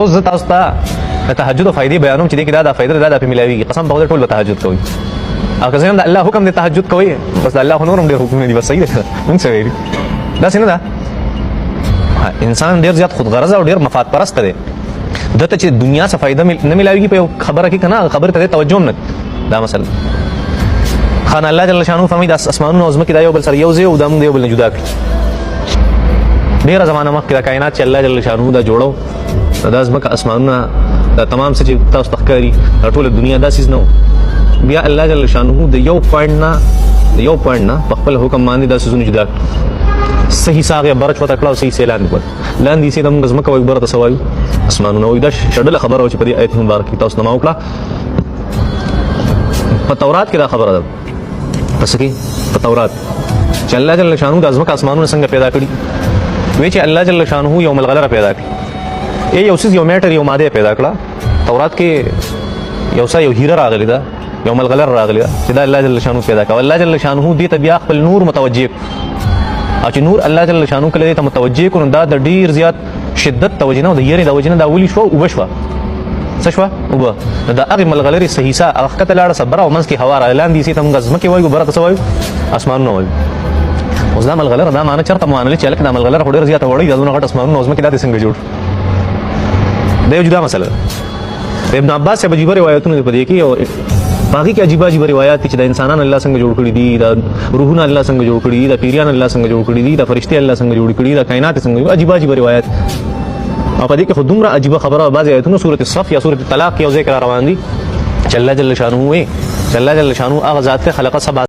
اوس زه تاسو ته د تهجد فائدې بیانوم چې دې کې دا د فائدې دا د په ملاویږي. قسم په خدای، ټول به تهجد کوي او که زه د الله حکم دې تهجد کوي، بس د الله نور هم ډېر حکمونه دي. بس صحیح ده، مونږ څه ویلي؟ داسې نه ده. انسان ډېر زیات خودغرضه او ډېر مفاد پرست دی. دته چې دنیا څه فائدہ نه ملاویږي په یو خبره کې کنه، خبره ته توجه نه. دا مسله خان الله جل شانو فرمایي، د اسمانونو او ځمکې دا یو بل سره یو ځای او دا موږ یو بل نه جدا کړي. ډیره زمانه مخکې دا کائنات چې الله جل شانو دا جوړو، دا ځمکه، اسمانونه، دا تمام څه چې تاسو ته ښکاري، دا ټوله دنیا، دا څیز نه. بیا الله جل شانو د یو پوینټ نه په خپل حکم باندې دا څیزونه جدا کړي. صحیح ساغه برچ وته کړه او صحیح سیلان وکړ. لاندې سي د موږ ځمکه وایو، بره ته وایو اسمانونه وایو. دا شډله خبره چې په دې آیت مبارک کې تاسو نه ما وکړه. په تورات کې دا خبره ده. پس کې په تورات چې الله جل شانو د ځمکه اسمانونه څنګه پیدا کړي، وی چې الله جل شانو یو ملغلره پیدا کړي. ای یو څیز، یو matter، یو ماده پیدا کړه. تورات کې یو څه یو هیره راغلی ده، یو ملغلر راغلی ده چې دا الله جل شانو پیدا کړ. الله جل شانو دې ته بیا خپل نور متوجه او چې نور الله جل شانو کله دې ته متوجه کړو، دا د ډیر زیات شدت توجه نه او د یری د وجه نه دا ولي شو او بشوه. څه شوه؟ وبه. نو د هغې ملغلرې صحیحه هغه ښکته لاړه، صبر او منځ کې هوا را لاندې سي ته موږ ځمکې وایو، بره ته څه وایو؟ اسمانونه وایو. اوس دا ملغلره دا معنی چېرته معنی چې هلکه دا ملغلره خو ډېره زیاته وړۍ ده، دونه غټ اسمانونه او ځمکې دا دې څنګه جوړ؟ دا یو جدا مسله ده. د ابن عباس صاحب عجیبه روایتونه دي په دې کې، او باقي کې عجیبه عجیبه روایت دي چې د انسانان الله څنګه جوړ کړي دي، د روحونه الله څنګه جوړ کړي دي، د پیریان الله څنګه جوړ کړي دي، د فرشتي الله څنګه جوړ کړي دي، د کائنات څنګه. عجیبه عجیبه روایت. او په دې کې خو دومره عجیبه خبره، بعضې آیتونو سورة الصف یا سورة الطلاق کې یو ذکر روان دي چې الله جل شانه وي، چې الله جل شانه هغه ذات ته خلق سبع